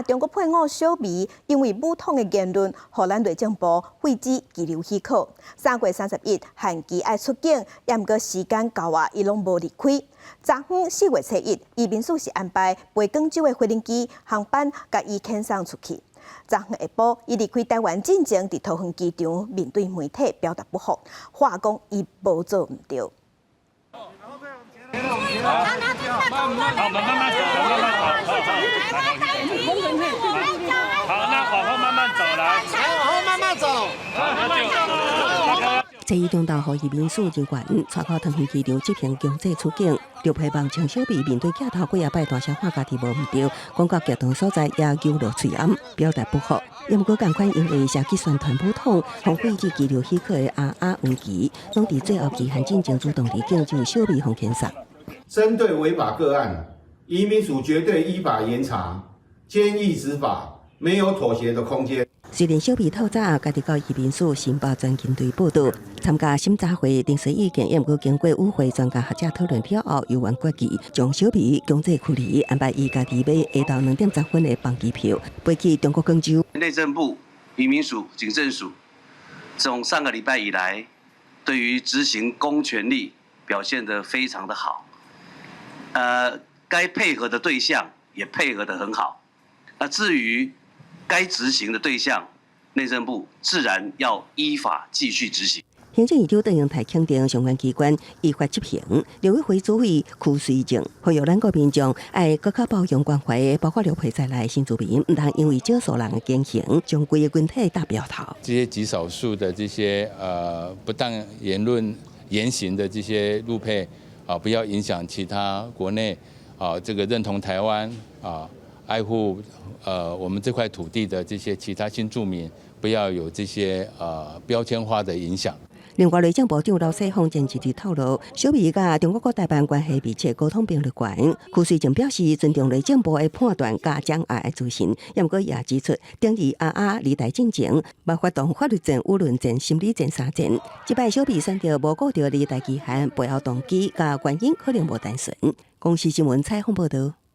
啊，中國配偶小美因為武統的言論，予咱內政部廢止居留許可。3月31限期愛出境，毋過時間到啊，伊攏無離開。昨昏4月初一，移民署是安排飛廣州的飛行機航班，共伊遣送出去。昨昏下晡，伊離開台灣進前，佇桃園機場面對媒體表達不服，話講伊無做毋對。好，慢慢慢走，慢慢走，好，那往後慢慢走來，往後慢慢走，好，那就。這一中晝予移民署人員帶到桃園機場執行強制出境，陸配望穿小美面對鏡頭幾仔擺大聲喊家己無毋對，講到激動所在也揪落喙罨，表達不服。毋過仝款因為社區宣傳武統，予廢止居留許可的阿阿黃琪，攏佇最後期限進前主動離境，就小美予遣送。針對違法個案，移民署絕對依法嚴查，堅毅執法，沒有妥協的空間。雖然小美透早家己到移民署申報專勤隊報到，參加審查會，陳述意見，也毋過經過與會專家學者討論了後，由原決議將小美強制驅離，安排伊家己買下晝2點10分的班機票，飛去中國廣州。內政部、移民署、警政署，從上個禮拜以來，對於執行公權力表現得非常的好。該配合的對象也配合得很好。那至於該執行的對象，內政部自然要依法繼續執行。行政院長卓榮泰肯定相關機關依法執行。陸委會主委邱垂正呼籲咱國民眾愛閣較包容關懷，包括陸配在內新住民，毋通因為少數人的言行，將規个群體打標頭。這些極少數的這些不當言論言行的這些陸配啊，不要影響其他國內啊這個認同台灣啊，愛護我們這塊土地的這些其他新住民，不要有這些標籤化的影響。另外，內政部長劉世鋒前一日透露，小美佮中國國台辦關係密切，溝通頻率懸。邱垂正表示尊重內政部的判斷佮掌握的資訊，毋過也指出，等於阿阿離台進前，嘛發動法律戰、輿論戰、心理戰三戰。這擺小美選擇無顧著離台期限，背後動機佮原因可能無單純。公視新聞採訪報導。